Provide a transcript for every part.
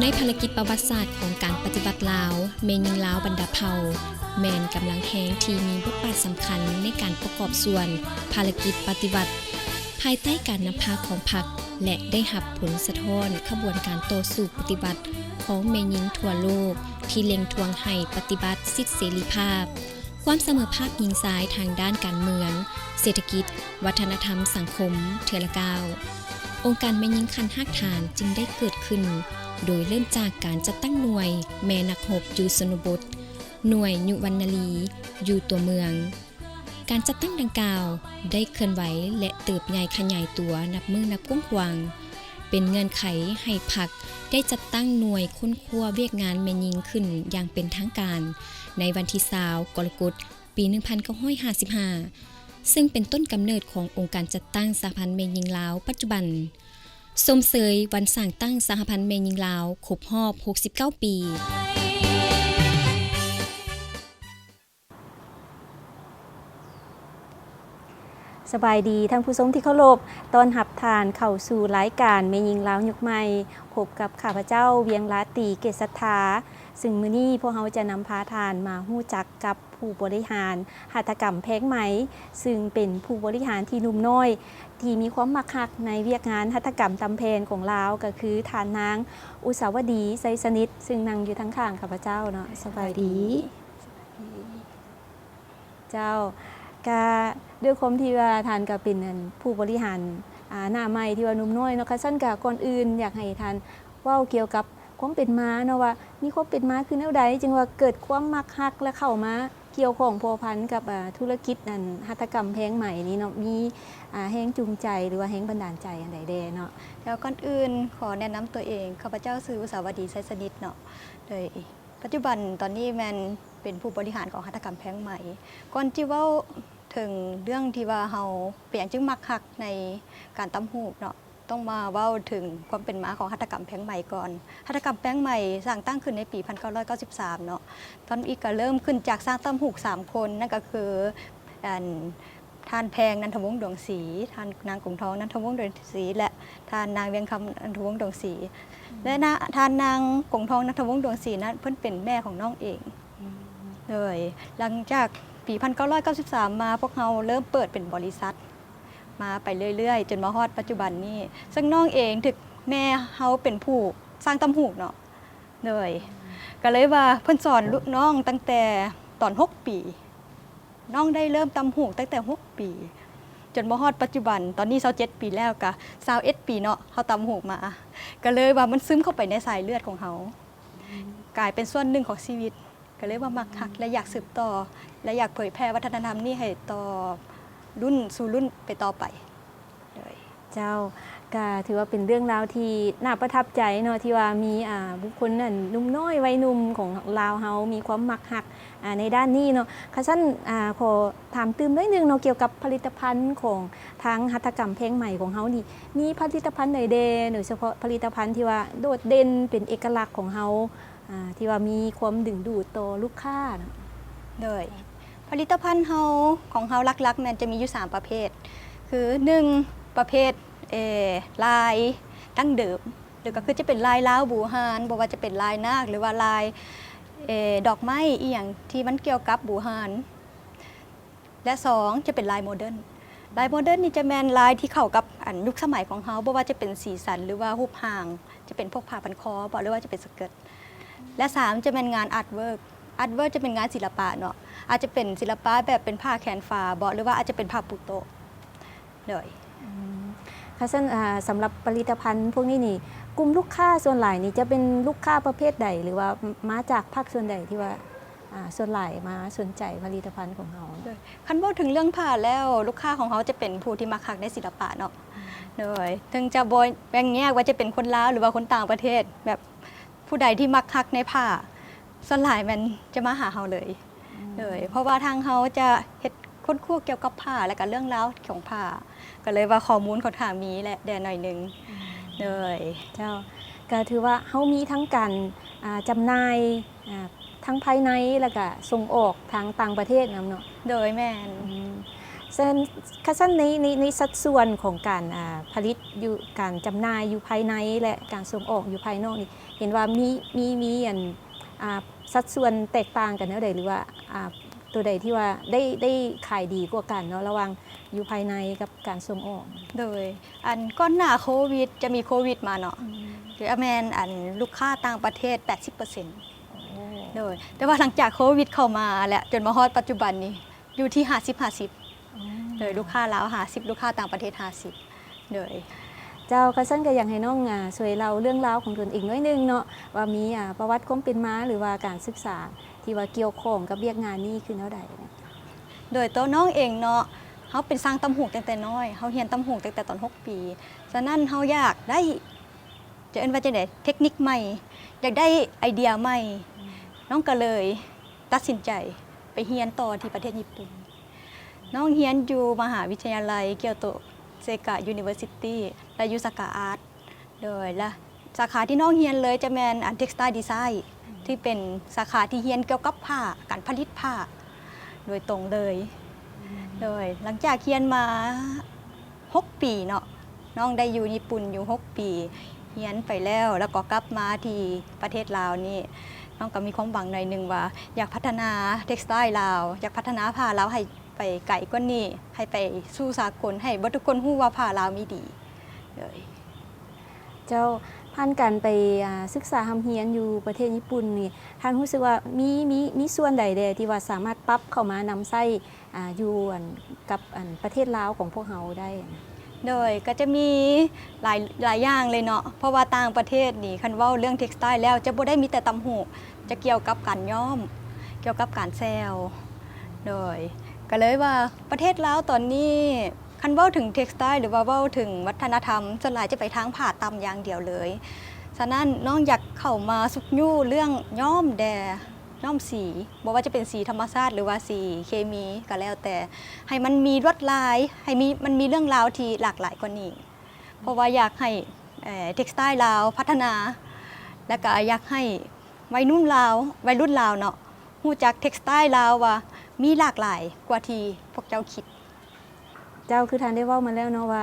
ໃນພາລະກິດປະຫວັດສາດຂອງການປະຕິວັດລາວ, ແມ່ຍິງລາວບັນດາເຜົ່າ ແມ່ນກຳລັງແຮງທີ່ມີບົດບາດສຳຄັນໃນການປະກອບສ່ວນພາລະກິດປະຕິວັດ ພາຍໃຕ້ການນຳພາຂອງພັກ ແລະ ໄດ້ຮັບຜົນສະທ້ອນຂະບວນການຕໍ່ສູ້ປະຕິວັດຂອງແມ່ຍິງທົ່ວໂລກ ທີ່ເລັ່ງທວງໃຫ້ປະຕິບັດສິດເສລີພາບ, ຄວາມສະເໝີພາບຍິງຊາຍທາງດ້ານການເມືອງ, ເສດຖະກິດ, ວັດທະນະທຳ, ສັງຄົມ ເທື່ອລະກ້າວ. ອົງການແມ່ຍິງຂັ້ນຮາກຖານຈຶ່ງໄດ້ເກີດຂຶ້ນ, ໂດຍເລີ່ມຈາກການຈັດຕັ້ງໜ່ວຍແມ່ນັກຮົບຢູ່ຊົນນະບົດ, ໜ່ວຍຍຸວັນນາລີຢູ່ຕົວເມືອງ. ການຈັດຕັ້ງດັ່ງກ່າວໄດ້ເຄື່ອນໄຫວ ແລະ ເຕີບໃຫຍ່ຂະຫຍາຍຕົວນັບມື້ນັບກວ້າງຂວາງ, ເປັນເງື່ອນໄຂໃຫ້ພັກໄດ້ຈັດຕັ້ງໜ່ວຍຄົ້ນຄວ້າວຽກງານແມ່ຍິງຂຶ້ນຢ່າງເປັນທາງການ ໃນວັນທີຊາວ ກໍລະກົດ ປີໜຶ່ງພັນເກົ້າຮ້ອຍຫ້າສິບຫ້າ ຊຶ່ງເປັນຕົ້ນກຳເນີດຂອງອົງການຈັດຕັ້ງສະຫະພັນແມ່ຍິງລາວປັດຈຸບັນ, ຊົມເຊີຍວັນສ້າງຕັ້ງສະຫະພັນແມ່ຍິງລາວຄົບຮອບຫົກສິບເກົ້າປີ. ສະບາຍດີທ່ານຜູ້ຊົມທີ່ເຄົາລົບ, ຕ້ອນຮັບທ່ານເຂົ້າສູ່ລາຍການແມ່ຍິງລາວຍຸກໃໝ່, ພົບກັບຂ້າພະເຈົ້າ ວຽງລາຕີ ເກດສັດທາ, ຊຶ່ງມື້ນີ້ພວກເຮົາຈະນຳພາທ່ານມາຮູ້ຈັກກັບຜູ້ບໍລິຫານຫັດຖະກຳແພງໄໝ, ຊຶ່ງເປັນຜູ້ບໍລິຫານທີ່ໜຸ່ມນ້ອຍ ທີ່ມີຄວາມມັກຮັກໃນວຽກງານຫັດຖະກຳຕຳແພງຂອງລາວ, ກໍຄືທ່ານນາງ ອຸດສາວະດີ ໄຊສະໜິດ, ຊຶ່ງນັ່ງຢູ່ທາງຂ້າງຂ້າພະເຈົ້າເນາະ. ສະບາຍດີ. ເຈົ້າ, ກະດ້ວຍຄວາມທີ່ວ່າທ່ານກະເປັນ ອັນ ຜູ້ບໍລິຫານ ອາ ໜ້າໃໝ່ທີ່ວ່າໜຸ່ມນ້ອຍເນາະ, ຄັນຊັ້ນກະກ່ອນອື່ນຢາກໃຫ້ທ່ານເວົ້າກ່ຽວກັບຄວາມເປັນມາເນາະ ວ່າມີຄວາມເປັນມາຄືແນວໃດ ຈຶ່ງວ່າເກີດຄວາມມັກຮັກ ແລະ ເຂົ້າມາກ່ຽວຂ້ອງພົວພັນກັບ ອາ ທຸລະກິດ ອັນ ຫັດຖະກຳແພງໄໝນີ້ເນາະ, ມີ ອາ ແຮງຈູງໃຈ ຫຼືວ່າແຮງບັນດານໃຈອັນໃດແດ່ເນາະ? ແລ້ວກ່ອນອື່ນຂໍແນະນຳຕົວເອງ, ຂ້າພະເຈົ້າຊື່ ອຸດສາວະດີ ໄຊສະໜິດເນາະ, ໂດຍ ປັດຈຸບັນຕອນນີ້ແມ່ນເປັນຜູ້ບໍລິຫານຂອງຫັດຖະກຳແພງໄໝ. ກ່ອນຈະເວົ້າເຖິງເລື່ອງທີ່ວ່າເຮົາເປັນຫຍັງຈຶ່ງມັກຮັກໃນການຕ່ຳຫູກເນາະ, ຕ້ອງມາເວົ້າເຖິງຄວາມເປັນມາຂອງຫັດຖະກຳແພງໄໝກ່ອນ. ຫັດຖະກຳແພງໄໝສ້າງຕັ້ງຂຶ້ນໃນປີໜຶ່ງພັນເກົ້າຮ້ອຍເກົ້າສິບສາມເນາະ. ທຳອິດກໍເລີ່ມຂຶ້ນຈາກຊ່າງຕ່ຳຫູກສາມຄົນ, ນັ້ນກໍຄື ອັນ ທ່ານແພງ ນັນທະວົງ ດວງສີ, ທ່ານນາງກົງທອງ ນັນທະວົງ ດວງສີ ແລະ ທ່ານນາງ ວຽງຄຳ ນັນທະວົງ ດວງສີ ແລະ ນາ ທ່ານນາງ ກົງທອງ ນັນທະວົງ ດວງສີ ນັ້ນ ເພິ່ນເປັນແມ່ຂອງນ້ອງເອງ. ໂດຍ ຫຼັງຈາກປີໜຶ່ງພັນເກົ້າຮ້ອຍເກົ້າສິບສາມມາ, ພວກເຮົາເລີ່ມເປີດເປັນບໍລິສັດມາໄປເລື້ອຍໆ ຈົນມາຮອດປັດຈຸບັນນີ້, ເຊິ່ງນ້ອງເອງຖືກແມ່ເຮົາເປັນຜູ້ສ້າງຕ່ຳຫູກເນາະ. ໂດຍ ກໍເລີຍວ່າເພິ່ນສອນລູກນ້ອງຕັ້ງແຕ່ຕອນຫົກປີ. ນ້ອງໄດ້ເລີ່ມຕ່ຳຫູກຕັ້ງແຕ່ຫົກປີ ຈົນມາຮອດປັດຈຸບັນ, ຕອນນີ້ຊາວເຈັດປີແລ້ວ, ກະຊາວເອັດປີເນາະ ເຮົາຕ່ຳຫູກມາ, ກໍເລີຍວ່າມັນຊຶມເຂົ້າໄປໃນສາຍເລືອດຂອງເຮົາ, ກາຍເປັນສ່ວນໜຶ່ງຂອງຊີວິດ, ກໍເລີຍວ່າມັກຮັກ ແລະ ຢາກສືບຕໍ່ ແລະ ຢາກເຜີຍແຜ່ວັດທະນະທຳນີ້ໃຫ້ຕໍ່ລຸ້ນສູ່ລຸ້ນໄປຕໍ່ໄປ. ໂດຍ ເຈົ້າ, ກະຖືວ່າເປັນເລື່ອງລາວທີ່ໜ້າປະທັບໃຈເນາະ, ທີ່ວ່າມີ ອ່າ ບຸກຄົນນັ້ນ ໜຸ່ມນ້ອຍໄວໜຸ່ມຂອງລາວເຮົາມີຄວາມມັກຮັກ ອ່າ ໃນດ້ານນີ້ເນາະ. ຄັນຊັ້ນ ອ່າ ຂໍຖາມຕື່ມໜ້ອຍໜຶ່ງເນາະ, ກ່ຽວກັບຜະລິດຕະພັນຂອງທາງຫັດຖະກຳແພງໄໝຂອງເຮົານີ້ ມີຜະລິດຕະພັນໃດແດ່ ໂດຍສະເພາະຜະລິດຕະພັນທີ່ວ່າໂດດເດັ່ນເປັນເອກະລັກຂອງເຮົາ ອ່າ ທີ່ວ່າມີຄວາມດຶງດູດຕໍ່ລູກຄ້າເນາະ? ໂດຍ ຜະລິດຕະພັນເຮົາ ຂອງເຮົາຫຼັກໆແມ່ນຈະມີຢູ່ສາມປະເພດ, ຄື ໜຶ່ງ ປະເພດ ເອີ ລາຍດັ້ງເດີມ ຫຼື ກໍຄືຈະເປັນລາຍລາວບູຮານ, ບໍ່ວ່າຈະເປັນລາຍນາກ ຫຼືວ່າລາຍ ເອີ ດອກໄມ້ອີ່ຫຍັງທີ່ມັນກ່ຽວກັບບູຮານ. ແລະ ສອງ ຈະເປັນລາຍໂມເດີນ. ລາຍໂມເດີນນີ້ຈະແມ່ນລາຍທີ່ເຂົ້າກັບ ອັນ ຍຸກສະໄໝຂອງເຮົາ, ບໍ່ວ່າຈະເປັນສີສັນ ຫຼືວ່າຮູບຮ່າງ, ຈະເປັນພວກຜ້າພັນຄໍບໍ ຫຼືວ່າຈະເປັນສະເກີດ. ແລະ ສາມ ຈະແມ່ນງານອາດເວີກ. ອາດເວີກຈະເປັນງານສິລະປະເນາະ, ອາດຈະເປັນສິລະປະແບບເປັນຜ້າແຂນຝາບໍ ຫຼືວ່າອາດຈະເປັນຜ້າປູໂຕະ. ໂດຍ ອືມ ຄັນຊັ້ນ ອ່າ ສຳລັບຜະລິດຕະພັນພວກນີ້ນີ້ ກຸ່ມລູກຄ້າສ່ວນຫຼາຍນີ້ຈະເປັນລູກຄ້າປະເພດໃດ ຫຼືວ່າມາຈາກພາກສ່ວນໃດທີ່ວ່າ ອ່າ ສ່ວນຫຼາຍມາສົນໃຈຜະລິດຕະພັນຂອງເຮົາ? ໂດຍ ຄັນເວົ້າເຖິງເລື່ອງຜ້າແລ້ວ ລູກຄ້າຂອງເຮົາຈະເປັນຜູ້ທີ່ມັກຮັກໃນສິລະປະເນາະ. ອືມ ໂດຍ ເຖິງຈະບໍ່ແບ່ງແຍກວ່າຈະເປັນຄົນລາວ ຫຼືວ່າຄົນຕ່າງປະເທດ, ແບບ ຜູ້ໃດທີ່ມັກຮັກໃນຜ້າ ສ່ວນຫຼາຍແມ່ນຈະມາຫາເຮົາເລີຍ. ອືມ ໂດຍ ເພາະວ່າທາງເຮົາຈະເຮັດຄົ້ນຄວ້າກ່ຽວກັບຜ້າ ແລະ ກະເລື່ອງລາວຂອງຜ້າ, ກໍເລີຍວ່າຂໍ້ມູນຂ້ອນຂ້າງມີແຫຼະ ແດ່ໜ້ອຍໜຶ່ງ. ອືມ ໂດຍ ເຈົ້າ, ກະຖືວ່າເຮົາມີທັງການ ອ່າ ຈຳໜ່າຍ ອ່າ ທັງພາຍໃນ ແລະ ກະສົ່ງອອກທາງຕ່າງປະເທດນຳເນາະ? ໂດຍ ແມ່ນ. ອືມ ຊັ້ນ ຄັນຊັ້ນໃນ ໃນ ໃນສັດສ່ວນຂອງການ ອ່າ ຜະລິດຢູ່ ການຈຳໜ່າຍຢູ່ພາຍໃນ ແລະ ການສົ່ງອອກຢູ່ພາຍນອກນີ້ ເຫັນວ່າມີ ມີ ມີອັນ ອ່າ ສັດສ່ວນແຕກຕ່າງກັນແນວໃດ ຫຼືວ່າ ອ່າ ຕົວໃດທີ່ວ່າໄດ້ ໄດ້ຂາຍດີກວ່າກັນເນາະ ລະຫວ່າງຢູ່ພາຍໃນກັບການສົ່ງອອກ? ໂດຍ ອັນກ່ອນໜ້າໂຄວິດ ຈະມີໂຄວິດມາເນາະ ອືມ ກະແມ່ນອັນລູກຄ້າຕ່າງປະເທດແປດສິບເປີເຊັນ ໂອ້ ໂດຍ ແຕ່ວ່າຫຼັງຈາກໂຄວິດເຂົ້າມາແລ້ວ ຈົນມາຮອດປັດຈຸບັນນີ້ ຢູ່ທີ່ຫ້າສິບຫ້າສິບ ໂອ້ ໂດຍ ລູກຄ້າລາວຫ້າສິບ ລູກຄ້າຕ່າງປະເທດຫ້າສິບ ໂດຍ ເຈົ້າ ຄັນຊັ້ນກະຢາກໃຫ້ນ້ອງ ອ່າ ຊ່ວຍເລົ່າເລື່ອງລາວຂອງຕົນເອງໜ້ອຍໜຶ່ງເນາະ ວ່າມີ ອ່າ ປະຫວັດຄວາມເປັນມາ ຫຼືວ່າການສຶກສາທີ່ວ່າກ່ຽວຂ້ອງກັບວຽກງານນີ້ຄືແນວໃດ? ໂດຍໂຕນ້ອງເອງເນາະ ເຮົາເປັນຊ່າງຕ່ຳຫູກຕັ້ງແຕ່ນ້ອຍ ເຮົາຮຽນຕ່ຳຫູກຕັ້ງແຕ່ຕອນຫົກປີ ສະນັ້ນເຮົາຢາກໄດ້ ຈະເອີ້ນວ່າຈັ່ງໃດ ເທັກນິກໃໝ່ ຢາກໄດ້ໄອເດຍໃໝ່ ອືມ ນ້ອງກະເລີຍຕັດສິນໃຈໄປຮຽນຕໍ່ທີ່ປະເທດຍີ່ປຸ່ນ. ນ້ອງຮຽນຢູ່ມະຫາວິທະຍາໄລ Kyoto Seika University ແລະ ຢູ່ສາຂາອາດ ໂດຍ ແລະ ສາຂາທີ່ນ້ອງຮຽນເລີຍຈະແມ່ນອັນ Textile Design ອືມ ທີ່ເປັນສາຂາທີ່ຮຽນກ່ຽວກັບຜ້າ ການຜະລິດຜ້າໂດຍຕົງເລີຍ ອືມ ໂດຍ ຫຼັງຈາກຮຽນມາ ຫົກປີເນາະ ນ້ອງໄດ້ຢູ່ຍີ່ປຸ່ນຢູ່ຫົກປີ ຮຽນໄປແລ້ວ ແລ້ວກໍກັບມາທີ່ປະເທດລາວນີ້ ນ້ອງກໍມີຄວາມຫວັງໜ້ອຍໜຶ່ງວ່າ ຢາກພັດທະນາເທັກສະໄຕລາວ ຢາກພັດທະນາຜ້າລາວໃຫ້ໄປໄກກວ່ານີ້ ໃຫ້ໄປສູ່ສາກົນ ໃຫ້ເບິດທຸກຄົນຮູ້ວ່າຜ້າລາວມີດີ ໂດຍ. ເຈົ້າ ຜ່ານການໄປ ອ່າ ສຶກສາຮ່ຳຮຽນຢູ່ປະເທດຍີ່ປຸ່ນນີ້ ທ່ານຮູ້ສຶກວ່າມີ ມີ ມີສ່ວນໃດແດ່ທີ່ວ່າສາມາດປັບເຂົ້າມານຳໃຊ້ ອ່າ ຢູ່ ອັນ ກັບ ອັນ ປະເທດລາວຂອງພວກເຮົາໄດ້? ໂດຍ ກໍຈະມີຫຼາຍ ຫຼາຍຢ່າງເລີຍເນາະ ເພາະວ່າຕ່າງປະເທດນີ້ ຄັນເວົ້າເລື່ອງເທັກສະໄຕແລ້ວ ຈະບໍ່ໄດ້ມີແຕ່ຕ່ຳຫູກ ຈະກ່ຽວກັບການຍ້ອມ ກ່ຽວກັບການແຊວ ໂດຍ ກໍເລີຍວ່າປະເທດລາວຕອນນີ້ ຄັນເວົ້າເຖິງເທັກສະໄຕ ຫຼືວ່າເວົ້າເຖິງວັດທະນະທຳ ສ່ວນຫຼາຍຈະໄປທາງຜ້າຕ່ຳຢ່າງດຽວເລີຍ. ສະນັ້ນ ນ້ອງຢາກເຂົ້າມາຊຸກຍູ້ເລື່ອງຍ້ອມແດ່ ຍ້ອມສີ ບໍ່ວ່າຈະເປັນສີທຳມະຊາດ ຫຼືວ່າສີເຄມີກໍແລ້ວແຕ່ ໃຫ້ມັນມີລວດລາຍ ໃຫ້ມີ ມັນມີເລື່ອງລາວທີ່ຫຼາກຫຼາຍກວ່ານີ້ ເພາະວ່າຢາກໃຫ້ ເອີ ເທັກສະໄຕລາວພັດທະນາ ແລ້ວກໍຢາກໃຫ້ໄວໜຸ່ມລາວ ໄວລຸ້ນລາວເນາະ ຮູ້ຈັກເທັກສະໄຕລາວວ່າມີຫຼາກຫຼາຍກວ່າທີ່ພວກເຈົ້າຄິດ. ເຈົ້າ ຄືທ່ານໄດ້ເວົ້າມາແລ້ວເນາະວ່າ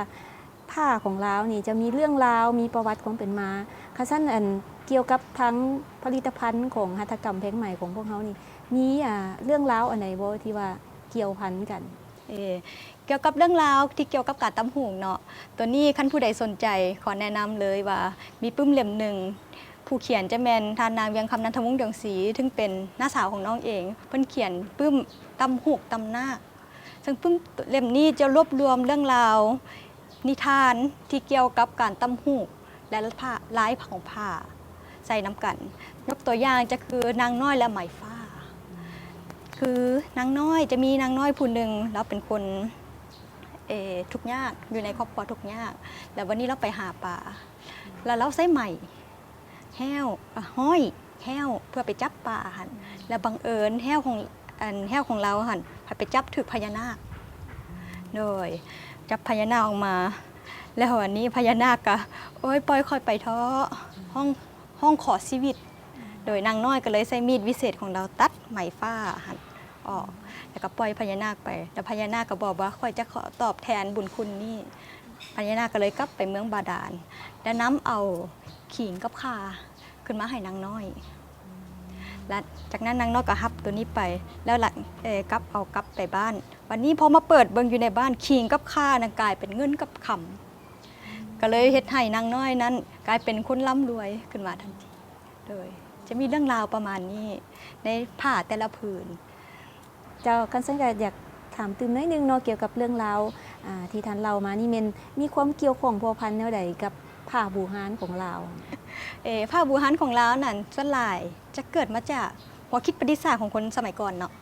ຜ້າຂອງລາວນີ້ຈະມີເລື່ອງລາວ ມີປະຫວັດຄວາມເປັນມາ. ຄັນຊັ້ນ ອັນ ກ່ຽວກັບທາງຜະລິດຕະພັນຂອງຫັດຖະກຳແພງໄໝຂອງພວກເຮົານີ້ ມີ ອ່າ ເລື່ອງລາວອັນໃດບໍ່ທີ່ວ່າກ່ຽວພັນກັນ? ເອີ ກ່ຽວກັບເລື່ອງລາວທີ່ກ່ຽວກັບການຕ່ຳຫູກເນາະ ໂຕນີ້ຄັນຜູ້ໃດສົນໃຈ ຂໍແນະນຳເລີຍວ່າມີປຶ້ມເຫຼັ້ມໜຶ່ງ ຜູ້ຂຽນຈະແມ່ນທ່ານນາງ ວຽງຄຳ ນັນທະວົງ ດວງສີ ຊຶ່ງເປັນນ້າສາວຂອງນ້ອງເອງ ເພິ່ນຂຽນປຶ້ມຕ່ຳຫູກຕ່ຳນາກ ເຊິ່ງປຶ້ມເຫຼັ້ມນີ້ຈະລວບລວມເລື່ອງລາວນິທານທີ່ກ່ຽວກັບການຕ່ຳຫູກ ແລະ ຜ້າ ລາຍຂອງຜ້າໃສ່ນຳກັນ. ຍົກຕົວຢ່າງຈະຄືນາງນ້ອຍ ແລະ ໄໝຟ້າ ຄືນາງນ້ອຍ ຈະມີນາງນ້ອຍຜູ້ໜຶ່ງ ລາວເປັນຄົນ ເອີ ທຸກຍາກ ຢູ່ໃນຄອບຄົວທຸກຍາກ ແລ້ວວັນນີ້ລາວໄປຫາປາ ແລ້ວລາວໃຊ້ໄໝ ແຮ້ວ ອາ ຮ້ອຍແຮ້ວເພື່ອໄປຈັບປາຫັ້ນ ແລ້ວບັງເອີນແຮ້ວຂອງ ອັນ ແຮ້ວຂອງລາວຫັ້ນ ພັດໄປຈັບຖືກພະຍານາກ ໂດຍ ຈັບພະຍານາກອອກມາ ແລ້ວອັນນີ້ພະຍານາກກະ ໂອ້ຍ ປ່ອຍຂ້ອຍໄປເທາະ ຮ້ອງ ຮ້ອງຂໍຊີວິດ ໂດຍນາງນ້ອຍກໍເລີຍໃຊ້ມີດວິເສດຂອງລາວຕັດໄໝຟ້າຫັ້ນອອກ ແລ້ວກໍປ່ອຍພະຍານາກໄປ ແລ້ວພະຍານາກກໍບອກວ່າ ຂ້ອຍຈະຂໍຕອບແທນບຸນຄຸນນີ້. ພະຍານາກກໍເລີຍກັບໄປເມືອງບາດານ ແລ້ວນຳເອົາຂີງກັບຂ່າຂຶ້ນມາໃຫ້ນາງນ້ອຍ ແລະ ຈາກນັ້ນນາງນ້ອຍກໍຮັບໂຕນີ້ໄປ ແລ້ວລະ ເອີ ກັບເອົາກັບໄປບ້ານ. ບັດນີ້ພໍມາເປີດເບິ່ງຢູ່ໃນບ້ານ ຂີງກັບຂ່ານັ້ນກາຍເປັນເງິນກັບຄຳ ກໍເລີຍເຮັດໃຫ້ນາງນ້ອຍນັ້ນກາຍເປັນຄົນລ່ຳລວຍຂຶ້ນມາທັນທີ. ໂດຍ ຈະມີເລື່ອງລາວປະມານນີ້ໃນຜ້າແຕ່ລະຜືນ. ເຈົ້າ ຄັນຊັ້ນກໍຢາກຖາມຕື່ມໜ້ອຍໜຶ່ງເນາະ ກ່ຽວກັບເລື່ອງລາວ ອ່າ ທີ່ທ່ານເລົ່າມານີ້ ແມ່ນມີຄວາມກ່ຽວຂ້ອງພົວພັນແນວໃດກັບຜ້າບູຮານຂອງລາວ? ເອີ ຜ້າບູຮານຂອງລາວນັ້ນ ສ່ວນຫຼາຍຈະເກີດມາຈາກຫົວຄິດປະດິດສ້າງຂອງຄົນສະໄໝກ່ອນເນາະ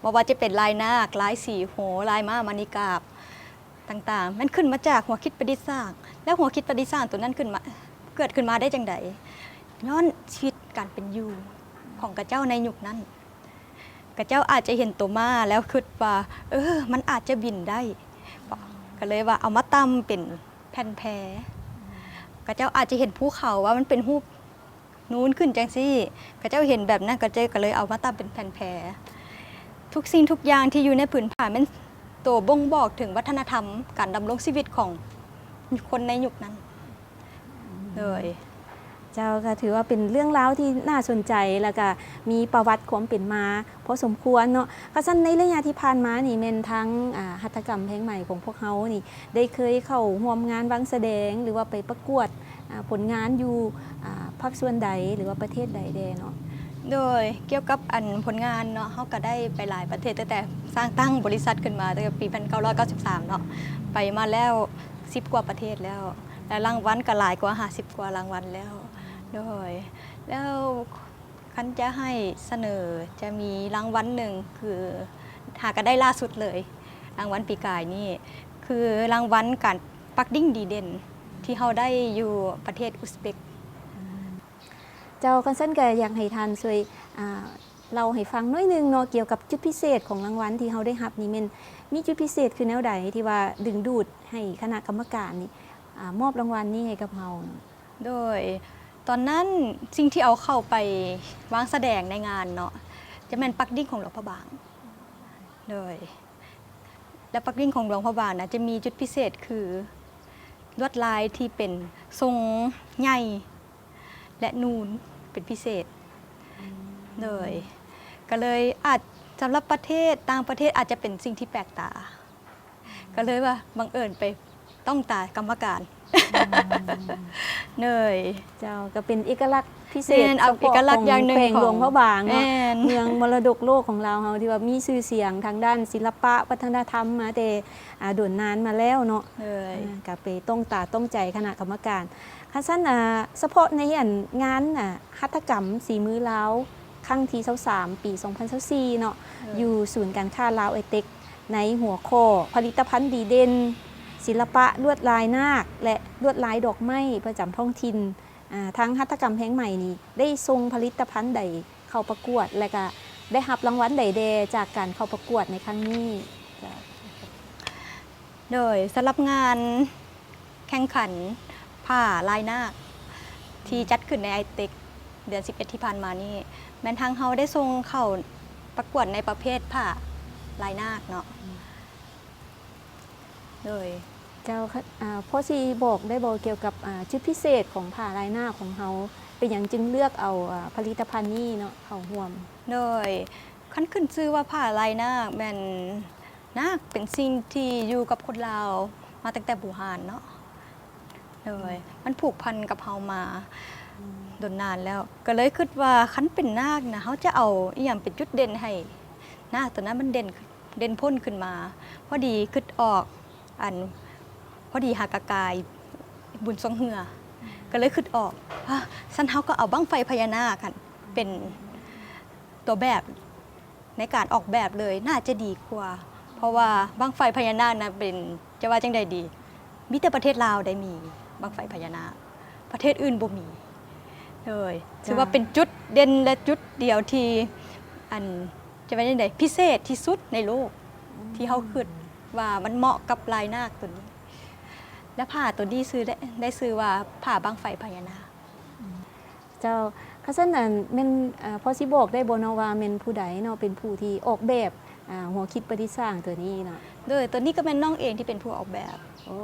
ບໍ່ວ່າຈະເປັນລາຍນາກ, ລາຍສີໂຫ, ລາຍມ້າມະນີກາບ ຕ່າງໆ ແມ່ນຂຶ້ນມາຈາກຫົວຄິດປະດິດສ້າງ. ແລ້ວຫົວຄິດປະດິດສ້າງໂຕນັ້ນຂຶ້ນມາ ເກີດຂຶ້ນມາໄດ້ຈັ່ງໃດ? ຍ້ອນຊີວິດການເປັນຢູ່ຂອງຂະເຈົ້າໃນຍຸກນັ້ນ. ຂະເຈົ້າອາດຈະເຫັນໂຕມ້າແລ້ວຄິດວ່າ ເອີ ມັນອາດຈະບິນໄດ້ ກໍເລີຍວ່າເອົາມາຕ່ຳເປັນແຜ່ນແພ. ຂະເຈົ້າອາດຈະເຫັນພູເຂົາວ່າມັນເປັນຮູບ ນູນຂຶ້ນຈັ່ງຊີ້ ຂະເຈົ້າເຫັນແບບນັ້ນ ຂະເຈົ້າກໍເລີຍເອົາມາຕັ້ງເປັນແຜ່ນແພ. ທຸກສິ່ງທຸກຢ່າງທີ່ຢູ່ໃນຜືນຜ້າແມ່ນ ໂຕບົ່ງບອກເຖິງວັດທະນະທຳການດຳລົງຊີວິດຂອງຄົນໃນຍຸກນັ້ນ. ໂດຍ ເຈົ້າ ກໍຖືວ່າເປັນເລື່ອງລາວທີ່ໜ້າສົນໃຈ ແລ້ວກໍມີປະຫວັດຄວາມເປັນມາພໍສົມຄວນເນາະ. ຄັນຊັ້ນໃນໄລຍະທີ່ຜ່ານມານີ້ແມ່ນທາງ ອາ ຫັດຖະກຳແພງໄໝຂອງພວກເຮົານີ້ ໄດ້ເຄີຍເຂົ້າຮ່ວມງານວາງສະແດງ ຫຼືວ່າໄປປະກວດ ອາ ຜົນງານຢູ່ ອາ ພາກສ່ວນໃດ ຫຼືວ່າປະເທດໃດແດ່ເນາະ? ໂດຍ ກ່ຽວກັບອັນຜົນງານເນາະ ເຮົາກໍໄດ້ໄປຫຼາຍປະເທດ ຕັ້ງແຕ່ສ້າງຕັ້ງບໍລິສັດຂຶ້ນມາ ຕັ້ງແຕ່ປີໜຶ່ງພັນເກົ້າຮ້ອຍເກົ້າສິບສາມເນາະ ໄປມາແລ້ວສິບກວ່າປະເທດແລ້ວ ແລະ ລາງວັນກໍຫຼາຍກວ່າຫ້າສິບກວ່າລາງວັນແລ້ວ. ໂດຍ ແລ້ວຄັນຈະໃຫ້ສະເໜີ ຈະມີລາງວັນໜຶ່ງ ຄືຫາກໍໄດ້ລ່າສຸດເລີຍ ລາງວັນປີກາຍນີ້ ຄືລາງວັນການປັກດິ້ງດີເດັ່ນ ທີ່ເຮົາໄດ້ຢູ່ປະເທດອຸສເບກ. ເຈົ້າ ຄັນຊັ້ນກໍຢາກໃຫ້ທ່ານຊ່ວຍ ອາ ເລົ່າໃຫ້ຟັງໜ້ອຍໜຶ່ງເນາະ ກ່ຽວກັບຈຸດພິເສດຂອງລາງວັນທີ່ເຮົາໄດ້ຮັບນີ້ ແມ່ນມີຈຸດພິເສດຄືແນວໃດ ທີ່ວ່າດຶງດູດໃຫ້ຄະນະກຳມະການນີ້ ອາ ມອບລາງວັນນີ້ໃຫ້ກັບເຮົາເນາະ? ໂດຍ ຕອນນັ້ນສິ່ງທີ່ເອົາເຂົ້າໄປວາງສະແດງໃນງານເນາະ ຈະແມ່ນປັກດິ້ງຂອງຫຼວງພະບາງ. ໂດຍ ແລະ ປັກດິ້ງຂອງຫຼວງພະບາງນະ ຈະມີຈຸດພິເສດຄືລວດລາຍທີ່ເປັນຊົງໃຫຍ່ ແລະ ນູນເປັນພິເສດ. ໂດຍ ກໍເລີຍອາດ ສຳລັບປະເທດ ຕ່າງປະເທດອາດຈະເປັນສິ່ງທີ່ແປກຕາ ກໍເລີຍວ່າບັງເອີນໄປຕ້ອງຕາກຳມະການ. ໂດຍ ເຈົ້າ ກໍເປັນເອກະລັກພິເສດ ແມ່ນ ເອົາເອກະລັກຢ່າງໜຶ່ງຂອງ ຂອງແຂວງຫຼວງພະບາງເນາະ ແມ່ນ ເມືອງມໍລະດົກໂລກຂອງລາວເຮົາ ທີ່ວ່າມີຊື່ສຽງທາງດ້ານສິລະປະວັດທະນະທຳມາແຕ່ ອາ ດົນນານມາແລ້ວເນາະ. ໂດຍ ອາ ກໍໄປຕ້ອງຕາຕ້ອງໃຈຄະນະກຳມະການ. ຄັນຊັ້ນ ອາ ສະເພາະໃນອັນງານ ອາ ຫັດຖະກຳສີມືລາວ ຄັ້ງທີຊາວສາມ ປີສອງພັນຊາວສີ່ເນາະ ໂດຍ ຢູ່ສູນການຄ້າລາວໄອເຕັກ ໃນຫົວຂໍ້ຜະລິດຕະພັນດີເດັ່ນ ສິລະປະລວດລາຍນາກ ແລະ ລວດລາຍດອກໄມ້ປະຈຳທ້ອງຖິ່ນ ອາ ທາງຫັດຖະກຳແພງໄໝນີ້ ໄດ້ສົ່ງຜະລິດຕະພັນໃດເຂົ້າປະກວດ ແລະ ກະໄດ້ຮັບລາງວັນໃດແດ່ຈາກການເຂົ້າປະກວດໃນຄັ້ງນີ້? ເຈົ້າ. ໂດຍ ສຳລັບງານແຂ່ງຂັນຜ້າລາຍນາກ ທີ່ຈັດຂຶ້ນໃນໄອເຕັກ ເດືອນສິບເອັດທີ່ຜ່ານມານີ້ ແມ່ນທາງເຮົາໄດ້ສົ່ງເຂົ້າປະກວດໃນປະເພດຜ້າລາຍນາກເນາະ. ໂດຍ ເຈົ້າ ອາ ພໍຊິບອກໄດ້ບໍ່ກ່ຽວກັບ ອາ ຈຸດພິເສດຂອງຜ້າລາຍນາກຂອງເຮົາ? ເປັນຫຍັງຈຶ່ງເລືອກເອົາ ອາ ຜະລິດຕະພັນນີ້ເນາະ ເຂົ້າຮ່ວມ? ໂດຍ ຄັນຂຶ້ນຊື່ວ່າຜ້າລາຍນາກ ແມ່ນນາກເປັນສິ່ງທີ່ຢູ່ກັບຄົນລາວມາຕັ້ງແຕ່ບູຮານເນາະ. ໂດຍ ມັນຜູກພັນກັບເຮົາມາ ອືມ ດົນນານແລ້ວ ກໍເລີຍຄິດວ່າຄັນເປັນນາກນະ ເຮົາຈະເອົາອີ່ຫຍັງເປັນຈຸດເດັ່ນໃຫ້ນາກຕົວນັ້ນມັນເດັ່ນ ເດັ່ນພົ້ນຂຶ້ນມາ. ພໍດີຄິດອອກ ອັນ ພໍດີຫາກະກາຍບຸນຊ່ວງເຮືອ ກໍເລີຍຄິດອອກ ອາ ຊັ້ນເຮົາກໍເອົາບັ້ງໄຟພະຍານາກຫັ້ນເປັນຕົວແບບໃນການອອກແບບເລີຍ ໜ້າຈະດີກວ່າ ເພາະວ່າບັ້ງໄຟພະຍານາກນະເປັນ ຈະວ່າຈັ່ງໃດດີ ມີແຕ່ປະເທດລາວໄດ້ມີບັ້ງໄຟພະຍານາກ ປະເທດອື່ນບໍ່ມີເລີຍ. ໂດຍ ຖືວ່າເປັນຈຸດເດັ່ນ ແລະ ຈຸດດຽວທີ່ ອັນ ຈະວ່າຈັ່ງໃດ ພິເສດທີ່ສຸດໃນໂລກ ອືມ ທີ່ເຮົາຄິດວ່າມັນເໝາະກັບລາຍນາກຕົວນີ້ ແລະ ຜ້າຕົວນີ້ຊື່ໄດ້ ໄດ້ຊື່ວ່າຜ້າບັ້ງໄຟພະຍານາກ. ເຈົ້າ ຄັນຊັ້ນນັ້ນແມ່ນ ເອີ ພໍຊິບອກໄດ້ບໍ່ເນາະວ່າແມ່ນຜູ້ໃດເນາະ ເປັນຜູ້ທີ່ອອກແບບ ອາ ຫົວຄິດປະດິດສ້າງຕົວນີ້ເນາະ? ໂດຍ ຕົວນີ້ກໍແມ່ນນ້ອງເອງທີ່ເປັນຜູ້ອອກແບບ. ໂອ້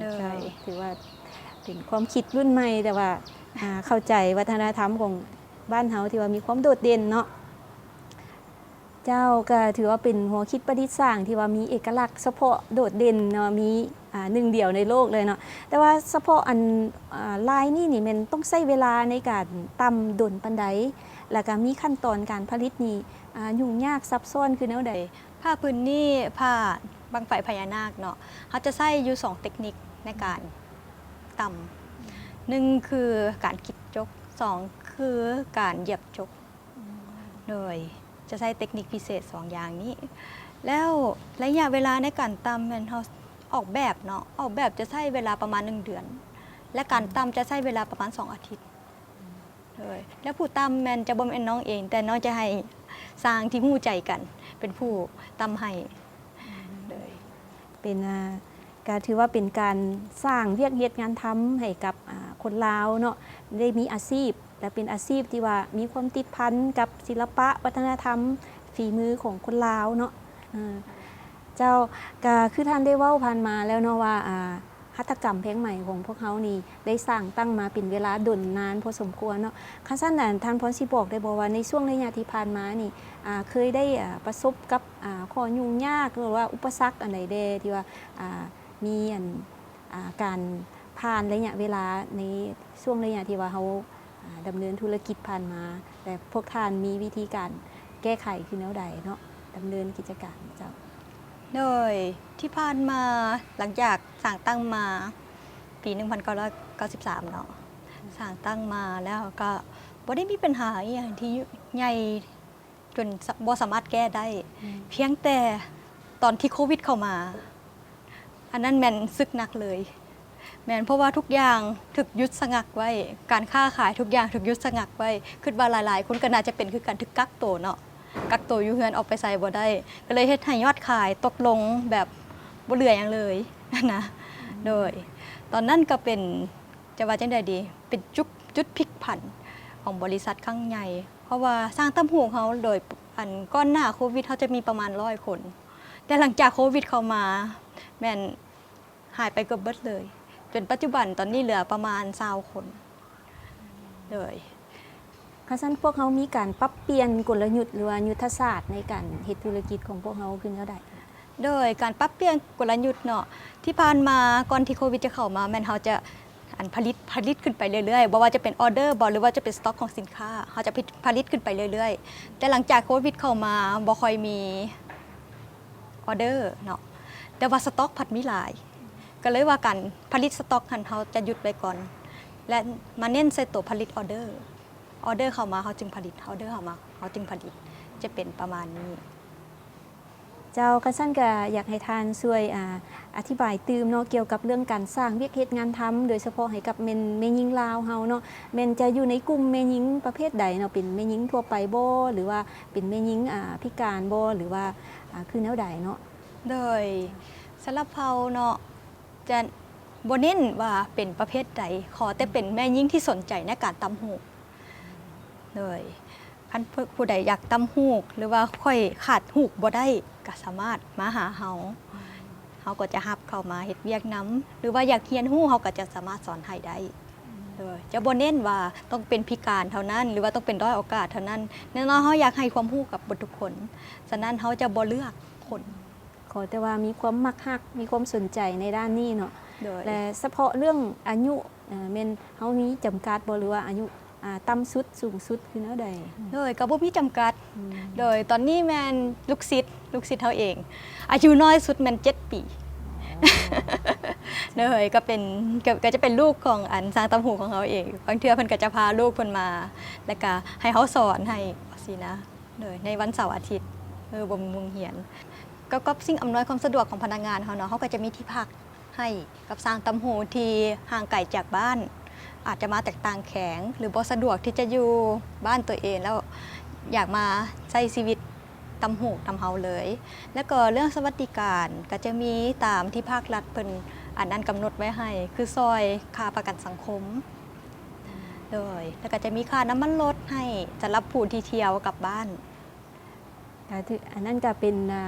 ໂດຍ ເຈົ້າ ຖືວ່າເປັນຄວາມຄິດລຸ້ນໃໝ່ ແຕ່ວ່າ ອາ ເຂົ້າໃຈວັດທະນະທຳຂອງບ້ານເຮົາທີ່ວ່າມີຄວາມໂດດເດັ່ນເນາະ. ເຈົ້າ ກໍຖືວ່າເປັນຫົວຄິດປະດິດສ້າງທີ່ວ່າມີເອກະລັກສະເພາະໂດດເດັ່ນເນາະ ມີ ອາ ໜຶ່ງດຽວໃນໂລກເລີຍເນາະ. ແຕ່ວ່າສະເພາະອັນ ອາ ລາຍນີ້ນີ້ແມ່ນຕ້ອງໃຊ້ເວລາໃນການຕ່ຳດົນປານໃດ? ແລ້ວກໍມີຂັ້ນຕອນການຜະລິດນີ້ ອາ ຫຍຸ້ງຍາກຊັບຊ້ອນຄືແນວໃດ? ຜ້າຜືນນີ້ ຜ້າບັ້ງໄຟພະຍານາກເນາະ ເຮົາຈະໃຊ້ຢູ່ສອງເຕັກນິກໃນການຕ່ຳ. ໜຶ່ງຄືການກິດຈົກ, ສອງຄືການຢຽບຈົກ. ໂດຍຈະໃຊ້ເຕັກນິກພິເສດສອງຢ່າງນີ້ ແລ້ວໄລຍະເວລາໃນການຕ່ຳແມ່ນເຮົາອອກແບບເນາະ ອອກແບບຈະໃຊ້ເວລາປະມານໜຶ່ງເດືອນ ແລະ ການຕ່ຳຈະໃຊ້ເວລາປະມານສອງອາທິດ. ໂດຍ ແລະ ຜູ້ຕ່ຳແມ່ນຈະບໍ່ແມ່ນນ້ອງເອງ ແຕ່ນ້ອງຈະໃຫ້ຊ່າງທີ່ຮູ້ໃຈກັນເປັນຜູ້ຕ່ຳໃຫ້. ໂດຍ ເປັນ ອາ ກະຖືວ່າເປັນການສ້າງວຽກເຮັດງານທຳໃຫ້ກັບ ອາ ຄົນລາວເນາະ ໄດ້ມີອາຊີບ ແລະ ເປັນອາຊີບທີ່ວ່າມີຄວາມຕິດພັນກັບສິລະປະ ວັດທະນະທຳ ຝີມືຂອງຄົນລາວເນາະ. ເອີ ເຈົ້າ ກະຄືທ່ານໄດ້ເວົ້າຜ່ານມາແລ້ວເນາະວ່າ ອ່າ ຫັດຖະກຳແພງໄໝຂອງພວກເຮົານີ້ໄດ້ສ້າງຕັ້ງມາເປັນເວລາດົນນານພໍສົມຄວນເນາະ. ຄັນຊັ້ນ ອາ ທ່ານພອນຊິບອກໄດ້ບໍ່ວ່າ ໃນຊ່ວງໄລຍະທີ່ຜ່ານມານີ້ ອ່າ ເຄີຍໄດ້ ອ່າ ປະສົບກັບ ອ່າ ຂໍ້ຫຍຸ້ງຍາກ ຫຼືວ່າອຸປະສັກອັນໃດແດ່ ທີ່ວ່າ ອ່າ ມີອັນ ອ່າ ການຜ່ານໄລຍະເວລາໃນຊ່ວງໄລຍະທີ່ວ່າເຮົາ ອ່າ ດຳເນີນທຸລະກິດຜ່ານມາ ແລະ ພວກທ່ານມີວິທີການແກ້ໄຂຄືແນວໃດເນາະ ດຳເນີນກິດຈະການເຈົ້າ? ໂດຍ ທີ່ຜ່ານມາ ຫຼັງຈາກສ້າງຕັ້ງມາປີໜຶ່ງພັນເກົ້າຮ້ອຍເກົ້າສິບສາມເນາະ ສ້າງຕັ້ງມາແລ້ວກໍບໍ່ໄດ້ມີບັນຫາອີ່ຫຍັງທີ່ໃຫຍ່ ຈົນສະ ບໍ່ສາມາດແກ້ໄດ້ ອືມ ພຽງແຕ່ຕອນທີ່ໂຄວິດເຂົ້າມາ ອັນນັ້ນແມ່ນສຶກໜັກເລີຍ ແມ່ນ ເພາະວ່າທຸກຢ່າງຖືກຢຸດຊະງັກໄວ້ ການຄ້າຂາຍທຸກຢ່າງຖືກຢຸດຊະງັກໄວ້ ຄິດວ່າຫຼາຍໆຄົນກໍໜ້າຈະເປັນຄືກັນ ຖືກກັກໂຕເນາະ ກັກໂຕຢູ່ເຮືອນ ອອກໄປໃສບໍ່ໄດ້ ກໍເລີຍເຮັດໃຫ້ຍອດຂາຍຕົກລົງແບບບໍ່ເຫຼືອຫຍັງເລີຍນະ ອືມ ໂດຍ ຕອນນັ້ນກໍເປັນ ຈະວ່າຈັ່ງໃດດີ ເປັນຈຸກ ຈຸດພລິກຜັນຂອງບໍລິສັດຄັ້ງໃຫຍ່ ເພາະວ່າຊ່າງຕ່ຳຫູກເຮົາໂດຍ ອັນ ກ່ອນໜ້າໂຄວິດເຮົາຈະມີປະມານຮ້ອຍຄົນ ແຕ່ຫຼັງຈາກໂຄວິດເຂົ້າມາ ແມ່ນຫາຍໄປເກືອບເບິດເລີຍ ຈົນປັດຈຸບັນຕອນນີ້ເຫຼືອປະມານຊາວຄົນ ໂດຍ ຄັນຊັ້ນພວກເຮົາມີການປັບປ່ຽນກົນລະຍຸດ ຫຼືວ່າຍຸດທະສາດໃນການເຮັດທຸລະກິດຂອງພວກເຮົາຄືແນວໃດ? ໂດຍການປັບປ່ຽນກົນລະຍຸດເນາະ ທີ່ຜ່ານມາກ່ອນທີ່ໂຄວິດຈະເຂົ້າມາ ແມ່ນເຮົາຈະ ອັນ ຜະລິດ ຜະລິດຂຶ້ນໄປເລື້ອຍໆ ບໍ່ວ່າຈະເປັນອໍເດີບໍ ຫຼືວ່າຈະເປັນສະຕັອກຂອງສິນຄ້າ ເຮົາຈະ ຜະລິດ ຜະລິດຂຶ້ນໄປເລື້ອຍໆ ແຕ່ຫຼັງຈາກໂຄວິດເຂົ້າມາບໍ່ຄ່ອຍມີອໍເດີເນາະ ແຕ່ວ່າສະຕັອກພັດມີຫຼາຍ ກໍເລີຍວ່າການຜະລິດສະຕັອກຫັ້ນ ເຮົາຈະຢຸດໄວ້ກ່ອນ ແລະ ມາເນັ້ນໃສ່ໂຕຜະລິດອໍເດີ ອໍເດີເຂົ້າມາເຮົາຈຶ່ງຜະລິດ ອໍເດີເຂົ້າມາເຮົາຈຶ່ງຜະລິດ ຈະເປັນປະມານນີ້. ເຈົ້າ ຄັນຊັ້ນກະຢາກໃຫ້ທ່ານຊ່ວຍ ອາ ອະທິບາຍຕື່ມເນາະ ກ່ຽວກັບເລື່ອງການສ້າງວຽກເຮັດງານທຳ ໂດຍສະເພາະໃຫ້ກັບແມ່ນແມ່ຍິງລາວເຮົາເນາະ ແມ່ນຈະຢູ່ໃນກຸ່ມແມ່ຍິງປະເພດໃດເນາະ ເປັນແມ່ຍິງທົ່ວໄປບໍ ຫຼືວ່າເປັນແມ່ຍິງ ອາ ພິການບໍ ຫຼືວ່າ ອາ ຄືແນວໃດເນາະ? ໂດຍ ສຳລັບເຮົາເນາະ ຈະບໍ່ເນັ້ນວ່າເປັນປະເພດໃດ ຂໍແຕ່ເປັນແມ່ຍິງທີ່ສົນໃຈໃນການຕ່ຳຫູກ ໂດຍ ຄັນຜູ້ໃດຢາກຕ່ຳຫູກ ຫຼືວ່າຂ້ອຍຂາດຫູກບໍ່ໄດ້ ກໍສາມາດມາຫາເຮົາ ເຮົາກໍຈະຮັບເຂົ້າມາເຮັດວຽກນຳ ຫຼືວ່າຢາກຮຽນຮູ້ ເຮົາກໍຈະສາມາດສອນໃຫ້ໄດ້ ໂດຍ ຈະບໍ່ເນັ້ນວ່າຕ້ອງເປັນພິການເທົ່ານັ້ນ ຫຼືວ່າຕ້ອງເປັນດ້ອຍໂອກາດເທົ່ານັ້ນ ແນ່ນອນເຮົາຢາກໃຫ້ຄວາມຮູ້ກັບເບິດທຸກຄົນ ສະນັ້ນເຮົາຈະບໍ່ເລືອກຄົນ ຂໍແຕ່ວ່າມີຄວາມມັກຮັກ ມີຄວາມສົນໃຈໃນດ້ານນີ້ເນາະ ໂດຍ ແລະ ສະເພາະເລື່ອງອາຍຸ ເອີ ແມ່ນເຮົາມີຈຳກັດບໍ່ ຫຼືວ່າອາຍຸ ອ່າ ຕ່ຳສຸດ ສູງສຸດຄືແນວໃດ? ໂດຍ ກໍບໍ່ມີຈຳກັດ ອືມ ໂດຍ ຕອນນີ້ແມ່ນລູກສິດ ລູກສິດເຮົາເອງ ອາຍຸນ້ອຍສຸດແມ່ນເຈັດປີ ອໍ ໂດຍ ກໍເປັນ ກໍ ກໍຈະເປັນລູກຂອງ ອັນ ຊ່າງຕ່ຳຫູກຂອງເຮົາເອງ ບາງເທື່ອເພິ່ນກໍຈະພາລູກເພິ່ນມາ ແລ້ວກໍໃຫ້ເຮົາສອນໃຫ້ ຊີ້ນະ ໂດຍ ໃນວັນເສົາອາທິດ ເອີ ບໍ່ມີໂຮງຮຽນ ກໍກັບສິ່ງອຳນວຍຄວາມສະດວກຂອງພະນັກງານເຮົາເນາະ ເຮົາກໍຈະມີທີ່ພັກໃຫ້ກັບຊ່າງຕ່ຳຫູກທີ່ຫ່າງໄກຈາກບ້ານ ອາດຈະມາຈາກຕ່າງແຂວງ ຫຼືບໍ່ສະດວກທີ່ຈະຢູ່ບ້ານຕົວເອງ ແລ້ວຢາກມາໃຊ້ຊີວິດຕ່ຳຫູກນຳເຮົາເລີຍ ແລ້ວກໍເລື່ອງສະຫວັດດີການ ກໍຈະມີຕາມທີ່ພາກລັດເພິ່ນ ອັນນັ້ນ ກຳນົດໄວ້ໃຫ້ ຄືຊ່ອຍຄ່າປະກັນສັງຄົມ ໂດຍ ແລ້ວກໍຈະມີຄ່ານ້ຳມັນລົດໃຫ້ສຳລັບຜູ້ທີ່ທ່ຽວກັບບ້ານ. ກໍຖື ອັນນັ້ນກໍເປັນ ອ່າ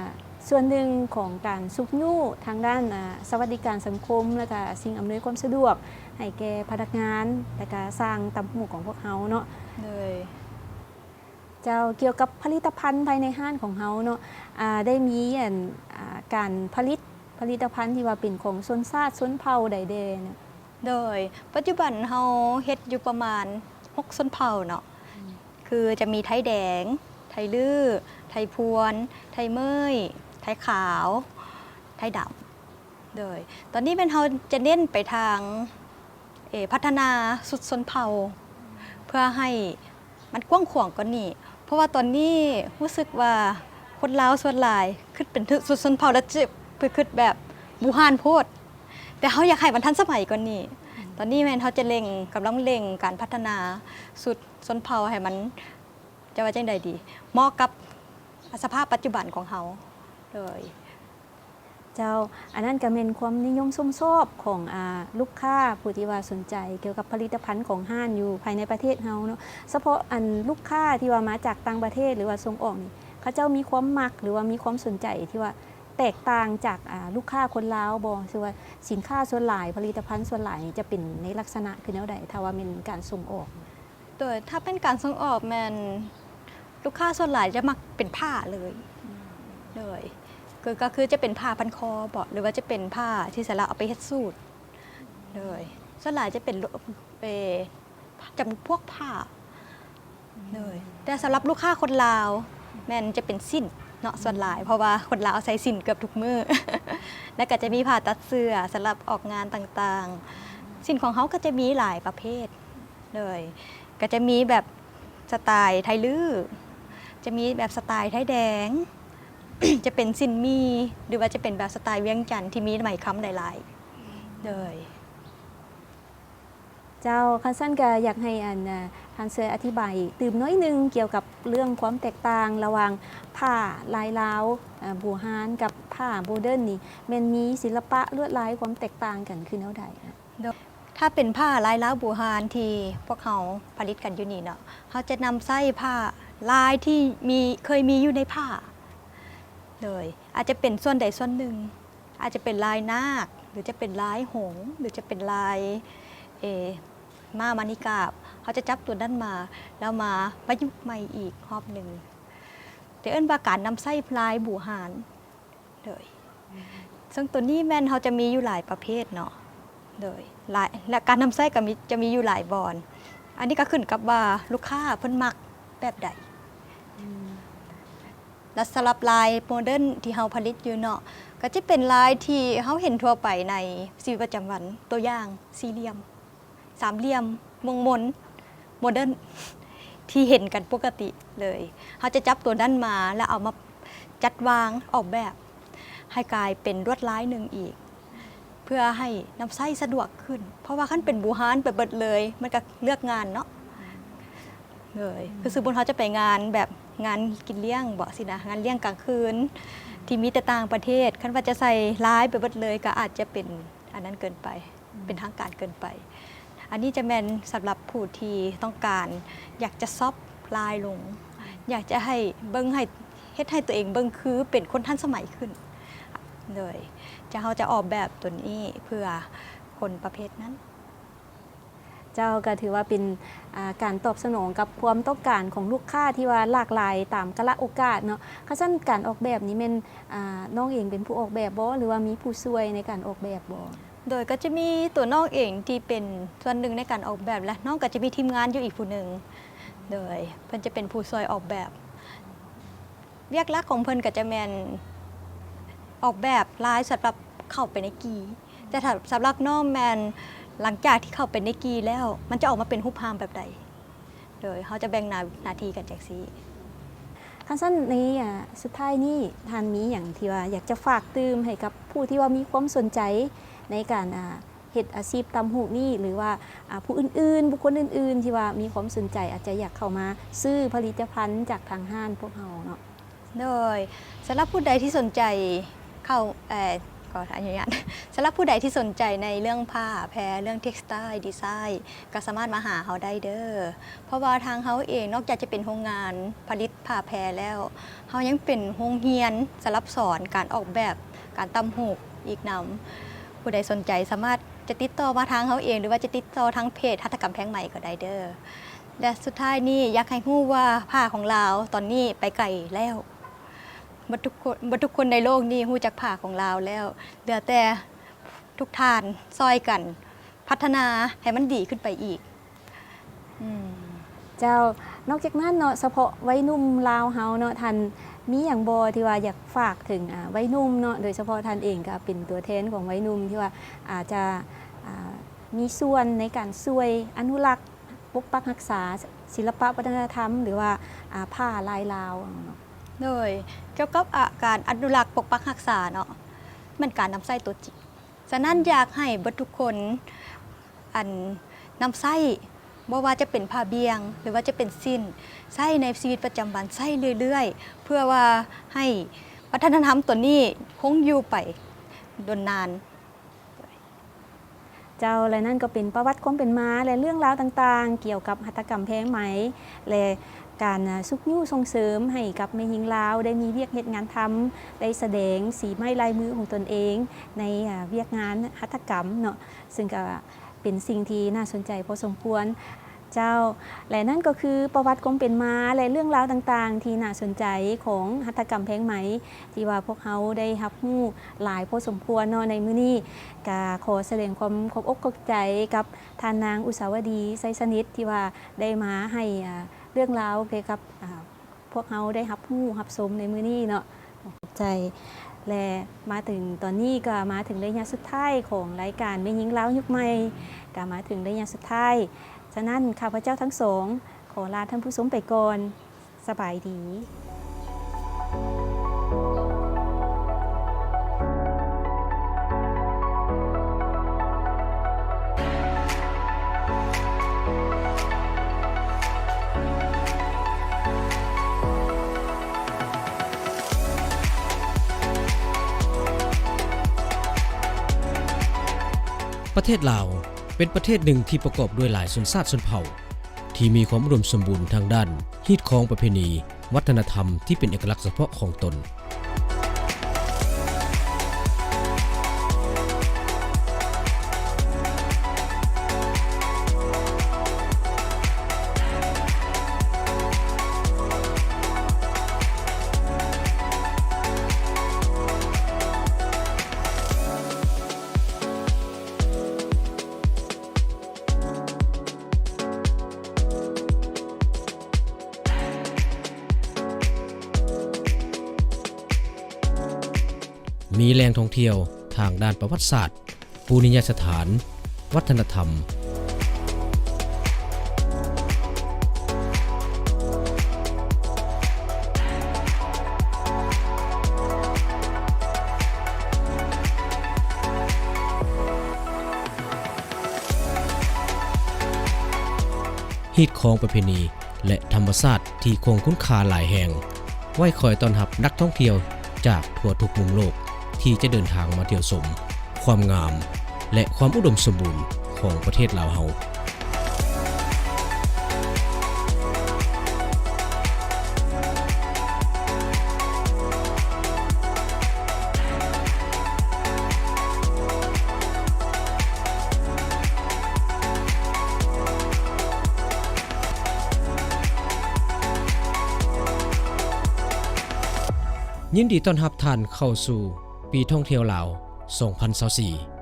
ສ່ວນໜຶ່ງຂອງການຊຸກຍູ້ທາງດ້ານ ອ່າ ສະຫວັດດີການສັງຄົມ ແລ້ວກໍສິ່ງອຳນວຍຄວາມສະດວກໃຫ້ແກ່ພະນັກງານ ແລ້ວກໍຊ່າງຕ່ຳຫູກຂອງພວກເຮົາເນາະ. ໂດຍ ເຈົ້າ ກ່ຽວກັບຜະລິດຕະພັນພາຍໃນຮ້ານຂອງເຮົາເນາະ ອ່າ ໄດ້ມີ ອັນ ອ່າ ການຜະລິດຜະລິດຕະພັນທີ່ວ່າເປັນຂອງຊົນຊາດຊົນເຜົ່າໃດແດ່ເນາະ? ໂດຍ ປັດຈຸບັນເຮົາເຮັດຢູ່ປະມານຫົກຊົນເຜົ່າເນາະ ອືມ ຄືຈະມີໄທແດງ, ໄທລື້, ໄທພວນ, ໄທເມີ້ຍ, ໄທຂາວ, ໄທດຳ ໂດຍ ຕອນນີ້ແມ່ນເຮົາຈະເນັ້ນໄປທາງ ເອີ ພັດທະນາຊຸດຊົນເຜົ່າ ເພື່ອໃຫ້ ມັນກວ້າງຂວາງກວ່ານີ້ ເພາະວ່າຕອນນີ້ຮູ້ສຶກວ່າຄົນລາວສ່ວນຫຼາຍຄິດເປັນ ຊ- ຊົນເຜົ່າແລ້ວຈະໄປຄິດແບບບູຮານໂພດ ແຕ່ເຮົາຢາກໃຫ້ມັນທັນສະໄໝກວ່ານີ້. ຕອນນີ້ແມ່ນເຮົາຈະເລັ່ງ ກຳລັງເລັ່ງການພັດທະນາຊຸດຊົນເຜົ່າໃຫ້ມັນ ຈະວ່າຈັ່ງໃດດີ ເໝາະກັບສະພາບປັດຈຸບັນຂອງເຮົາ ໂດຍ ເຈົ້າ ອັນນັ້ນກໍແມ່ນຄວາມນິຍົມຊົມຊອບຂອງ ອ່າ ລູກຄ້າຜູ້ທີ່ວ່າສົນໃຈກ່ຽວກັບຜະລິດຕະພັນຂອງຮ້ານຢູ່ພາຍໃນປະເທດເຮົາເນາະ. ສະເພາະອັນລູກຄ້າທີ່ວ່າມາຈາກຕ່າງປະເທດ ຫຼືວ່າສົ່ງອອກນີ້ ເຂົາເຈົ້າມີຄວາມມັກ ຫຼືວ່າມີຄວາມສົນໃຈທີ່ວ່າ ແຕກຕ່າງຈາກ ອ່າ ລູກຄ້າຄົນລາວບໍ່? ຄືວ່າສິນຄ້າສ່ວນຫຼາຍ ຜະລິດຕະພັນສ່ວນຫຼາຍນີ້ຈະເປັນໃນລັກສະນະຄືແນວໃດ ຖ້າວ່າແມ່ນການສົ່ງອອກ? ໂດຍ ຖ້າເປັນການສົ່ງອອກແມ່ນລູກຄ້າສ່ວນຫຼາຍຈະມັກເປັນຜ້າເລີຍ ໂດຍ ຄື ກໍຄືຈະເປັນຜ້າພັນຄໍບໍ ຫຼືວ່າຈະເປັນຜ້າທີ່ສະຫຼະເອົາໄປເຮັດສູດ ໂດຍ ສ່ວນຫຼາຍຈະເປັນ ເອີ ຈຳພວກຜ້າ ໂດຍ ແຕ່ສຳລັບລູກຄ້າຄົນລາວແມ່ນຈະເປັນສິ້ນເນາະ ສ່ວນຫຼາຍ ເພາະວ່າຄົນລາວໃສ່ສິ້ນເກືອບທຸກມື້ ແລ້ວກໍຈະມີຜ້າຕັດເສື້ອສຳລັບອອກງານຕ່າງໆ ສິ້ນຂອງເຮົາກໍຈະມີຫຼາຍປະເພດ ໂດຍ ກໍຈະມີແບບສະໄຕລ໌ໄທລື້ ຈະມີແບບສະໄຕລ໌ໄທແດງ ຈະເປັນສິ້ນໝີ່ ຫຼືວ່າຈະເປັນແບບສະໄຕລ໌ວຽງຈັນທີ່ມີໄໝຄຳຫຼາຍໆ ໂດຍ ເຈົ້າ ຄັນຊັ້ນກໍຢາກໃຫ້ອັນ ອາ ທ່ານຊ່ວຍອະທິບາຍຕື່ມໜ້ອຍໜຶ່ງກ່ຽວກັບເລື່ອງຄວາມແຕກຕ່າງລະຫວ່າງຜ້າລາຍລາວ ອາ ບູຮານກັບຜ້າໂມເດີນນີ້ ແມ່ນມີສິລະປະລວດລາຍຄວາມແຕກຕ່າງກັນຄືແນວໃດ? ໂດຍ ຖ້າເປັນຜ້າລາຍລາວບູຮານທີ່ພວກເຮົາຜະລິດກັນຢູ່ນີ້ເນາະ ເຮົາຈະນຳໃຊ້ຜ້າລາຍທີ່ມີ ເຄີຍມີຢູ່ໃນຜ້າ ໂດຍ ອາດຈະເປັນສ່ວນໃດສ່ວນໜຶ່ງ ອາດຈະເປັນລາຍນາກ ຫຼືຈະເປັນລາຍຫົງ ຫຼືຈະເປັນລາຍ ເອ ມ້າມະນີກາບ ເຮົາຈະຈັບຕົວນັ້ນມາ ແລ້ວມາປະຍຸກໃໝ່ອີກຮອບໜຶ່ງ ຈະເອີ້ນວ່າການນຳໃຊ້ລາຍບູຮານ ໂດຍ ເຊິ່ງຕົວນີ້ແມ່ນເຮົາຈະມີຢູ່ຫຼາຍປະເພດເນາະ ໂດຍ ຫຼາຍ ແລະ ການນຳໃຊ້ກໍມີ ຈະມີຢູ່ຫຼາຍບ່ອນ ອັນນີ້ກໍຂຶ້ນກັບວ່າລູກຄ້າເພິ່ນມັກແບບໃດ ແລະ ສຳລັບລາຍໂມເດີນທີ່ເຮົາຜະລິດຢູ່ເນາະ ກໍຈະເປັນລາຍທີ່ເຮົາເຫັນທົ່ວໄປໃນຊີວິດປະຈຳວັນ ຕົວຢ່າງ ສີ່ຫຼ່ຽມ ສາມຫຼ່ຽມ ມົງມົນ ໂມເດີນ ທີ່ເຫັນກັນປົກກະຕິເລີຍ ເຮົາຈະຈັບຕົວນັ້ນມາ ແລ້ວເອົາມາຈັດວາງອອກແບບ ໃຫ້ກາຍເປັນລວດລາຍໜຶ່ງອີກ ເພື່ອໃຫ້ນຳໃຊ້ສະດວກຂຶ້ນ ເພາະວ່າຄັນເປັນບູຮານໄປເບິດເລີຍ ມັນກໍເລືອກງານເນາະ ເລີຍ ຄືສົມມຸດເຮົາຈະໄປງານແບບງານກິນລ້ຽງບໍຊີ້ນະ ງານລ້ຽງກາງຄືນ ທີ່ມີແຕ່ຕ່າງປະເທດ ຄັນວ່າຈະໃສ່ລາຍໄປເບິດເລີຍ ກໍອາດຈະເປັນອັນນັ້ນເກີນໄປ ເປັນທາງການເກີນໄປ ອັນນີ້ຈະແມ່ນສຳລັບຜູ້ທີ່ຕ້ອງການຢາກຈະຊອບລາຍລົງ ຢາກຈະໃຫ້ເບິ່ງ ໃຫ້ ເຮັດໃຫ້ຕົວເອງເບິ່ງຄືເປັນຄົນທັນສະໄໝຂຶ້ນ ໂດຍ ຈະ ເຮົາຈະອອກແບບຕົວນີ້ເພື່ອຄົນປະເພດນັ້ນ. ເຈົ້າ ກໍຖືວ່າເປັນ ອາ ການຕອບສະໜອງກັບຄວາມຕ້ອງການຂອງລູກຄ້າທີ່ວ່າຫຼາກຫຼາຍຕາມກາລະໂອກາດເນາະ. ຄັນຊັ້ນການອອກແບບນີ້ແມ່ນ ອາ ນ້ອງເອງເປັນຜູ້ອອກແບບບໍ່ ຫຼືວ່າມີຜູ້ຊ່ວຍໃນການອອກແບບບໍ່? ໂດຍ ກໍຈະມີຕົວນ້ອງເອງທີ່ເປັນສ່ວນໜຶ່ງໃນການອອກແບບ ແລະ ນ້ອງກໍຈະມີທີມງານຢູ່ອີກຜູ້ໜຶ່ງ ໂດຍ ເພິ່ນຈະເປັນຜູ້ຊ່ວຍອອກແບບ. ວຽກຫຼັກຂອງເພິ່ນກໍຈະແມ່ນອອກແບບລາຍສຳລັບເຂົ້າໄປໃນກີ່ ແຕ່ຖ້າສຳລັບນ້ອງແມ່ນຫຼັງຈາກທີ່ເຂົ້າໄປໃນກີ່ແລ້ວ ມັນຈະອອກມາເປັນຮູບຮ່າງແບບໃດ ໂດຍເຮົາຈະແບ່ງໜ້າ ໜ້າທີ່ກັນຈັ່ງຊີ້. ຄັນຊັ້ນໃນ ອາ ສຸດທ້າຍນີ້ ທ່ານມີຫຍັງທີ່ວ່າຢາກຈະຝາກຕື່ມໃຫ້ກັບຜູ້ທີ່ວ່າມີຄວາມສົນໃຈໃນການ ອາ ເຮັດອາຊີບຕ່ຳຫູກນີ້ ຫຼືວ່າ ອາ ຜູ້ອື່ນໆ ບຸກຄົນອື່ນໆ ທີ່ວ່າມີຄວາມສົນໃຈ ອາດຈະຢາກເຂົ້າມາຊື້ຜະລິດຕະພັນຈາກທາງຮ້ານພວກເຮົາເນາະ? ໂດຍ ສຳລັບຜູ້ໃດທີ່ສົນໃຈເຂົ້າ ເອີ ຂໍອະນຸຍາດ ສຳລັບຜູ້ໃດທີ່ສົນໃຈໃນເລື່ອງຜ້າແພ ເລື່ອງ textile design ກໍສາມາດມາຫາເຮົາໄດ້ເດີ ເພາະວ່າທາງເຮົາເອງນອກຈາກຈະເປັນໂຮງງານຜະລິດຜ້າແພແລ້ວ ເຮົາຍັງເປັນໂຮງຮຽນສຳລັບສອນການອອກແບບ ການຕ່ຳຫູກອີກນຳ. ຜູ້ໃດສົນໃຈສາມາດຈະຕິດຕໍ່ມາທາງເຮົາເອງ ຫຼືວ່າຈະຕິດຕໍ່ທາງເພຈຫັດຖະກຳແພງໄໝກໍໄດ້ເດີ. ແລະ ສຸດທ້າຍນີ້ຢາກໃຫ້ຮູ້ວ່າຜ້າຂອງລາວຕອນນີ້ໄປໄກແລ້ວ. ເບິດທຸກຄົນ ເບິດທຸກຄົນໃນໂລກນີ້ຮູ້ຈັກຜ້າຂອງລາວແລ້ວ. ເຫຼືອແຕ່ທຸກທ່ານຊ່ອຍກັນ ພັດທະນາໃຫ້ມັນດີຂຶ້ນໄປອີກ. ອືມ ເຈົ້າ ນອກຈາກນັ້ນເນາະ ສະເພາະໄວໜຸ່ມລາວເຮົາເນາະ ທ່ານມີຫຍັງບໍ່ທີ່ວ່າຢາກຝາກເຖິງ ອາ ໄວໜຸ່ມເນາະ ໂດຍສະເພາະທ່ານເອງກໍເປັນຕົວແທນຂອງໄວໜຸ່ມທີ່ວ່າອາດຈະ ອາ ມີສ່ວນໃນການຊ່ວຍອະນຸລັກ ປົກປັກຮັກສາສິລະປະວັດທະນະທຳ ຫຼືວ່າ ອາ ຜ້າລາຍລາວເນາະ? ໂດຍ ກ່ຽວກັບ ອາ ການອະນຸລັກປົກປັກຮັກສາເນາະ ແມ່ນການນຳໃຊ້ຕົວຈິງ. ສະນັ້ນ ຢາກໃຫ້ເບິດທຸກຄົນ ອັນ ນຳໃຊ້ ບໍ່ວ່າຈະເປັນຜ້າບ່ຽງ ຫຼືວ່າຈະເປັນສິ້ນ ໃຊ້ໃນຊີວິດປະຈຳວັນ ໃຊ້ເລື້ອຍໆ ເພື່ອວ່າໃຫ້ວັດທະນະທຳຕົວນີ້ຄົງຢູ່ໄປດົນນານ. ເຈົ້າ ແລະ ນັ້ນກໍເປັນປະຫວັດຄວາມເປັນມາ ແລະ ເລື່ອງລາວຕ່າງໆ ກ່ຽວກັບຫັດຖະກຳແພງໄໝ ແລະ ການ ອາ ຊຸກຍູ້ສົ່ງເສີມໃຫ້ກັບແມ່ຍິງລາວໄດ້ມີວຽກເຮັດງານທຳ, ໄດ້ສະແດງສີໄມ້ລາຍມືຂອງຕົນເອງໃນ ອາ ວຽກງານຫັດຖະກຳເນາະ, ເຊິ່ງກໍເປັນສິ່ງທີ່ໜ້າສົນໃຈພໍສົມຄວນເຈົ້າ. ແລະ ນັ້ນກໍຄືປະຫວັດຄວາມເປັນມາ ແລະ ເລື່ອງລາວຕ່າງໆທີ່ໜ້າສົນໃຈຂອງຫັດຖະກຳແພງໄໝ ທີ່ວ່າພວກເຮົາໄດ້ຮັບຮູ້ຫຼາຍພໍສົມຄວນເນາະໃນມື້ນີ້. ກະຂໍສະແດງຄວາມຂອບອົກຂອບໃຈກັບທ່ານນາງອຸດສາວະດີ ໄຊສະໜິດ ທີ່ວ່າ ໄດ້ມາໃຫ້ ອາ ເລື່ອງລາວກ່ຽວກັບ ອາ ພວກເຮົາໄດ້ຮັບຮູ້ຮັບຊົມໃນມື້ນີ້ເນາະ. ຂອບໃຈ ແລະ ມາເຖິງຕອນນີ້ກໍມາເຖິງໄລຍະສຸດທ້າຍຂອງລາຍການແມ່ຍິງລາວຍຸກໃໝ່ ກໍມາເຖິງໄລຍະສຸດທ້າຍ. ສະນັ້ນ ຂ້າພະເຈົ້າທັງສອງ ຂໍລາທ່ານຜູ້ຊົມໄປກ່ອນ. ສະບາຍດີ. ປະເທດລາວເປັນປະເທດໜຶ່ງທີ່ປະກອບດ້ວຍຫຼາຍຊົນຊາດຊົນເຜົ່າ ທີ່ມີຄວາມອຸດົມສົມບູນທາງດ້ານຮີດຄອງປະເພນີ ວັດທະນະທຳທີ່ເປັນເອກະລັກສະເພາະຂອງຕົນ. ມີແຫຼ່ງທ່ອງທ່ຽວທາງດ້ານປະຫວັດສາດ, ປູລິຍະສະຖານ, ວັດທະນະທຳ. ຮີດຄອງປະເພນີ ແລະ ທຳມະຊາດທີ່ຄົງຄຸນຄ່າຫຼາຍແຫ່ງ ໄວ້ຄອຍຕ້ອນຮັບນັກທ່ອງທ່ຽວຈາກທົ່ວທຸກມຸມໂລກ ທີ່ຈະເດີນທາງມາທ່ຽວຊົມຄວາມງາມ ແລະ ຄວາມອຸດົມສົມບູນຂອງປະເທດລາວເຮົາ. ຍິນດີຕ້ອນຮັບທ່ານເຂົ້າສູ່ປີທ່ອງທ່ຽວລາວ ສອງພັນຊາວສີ່.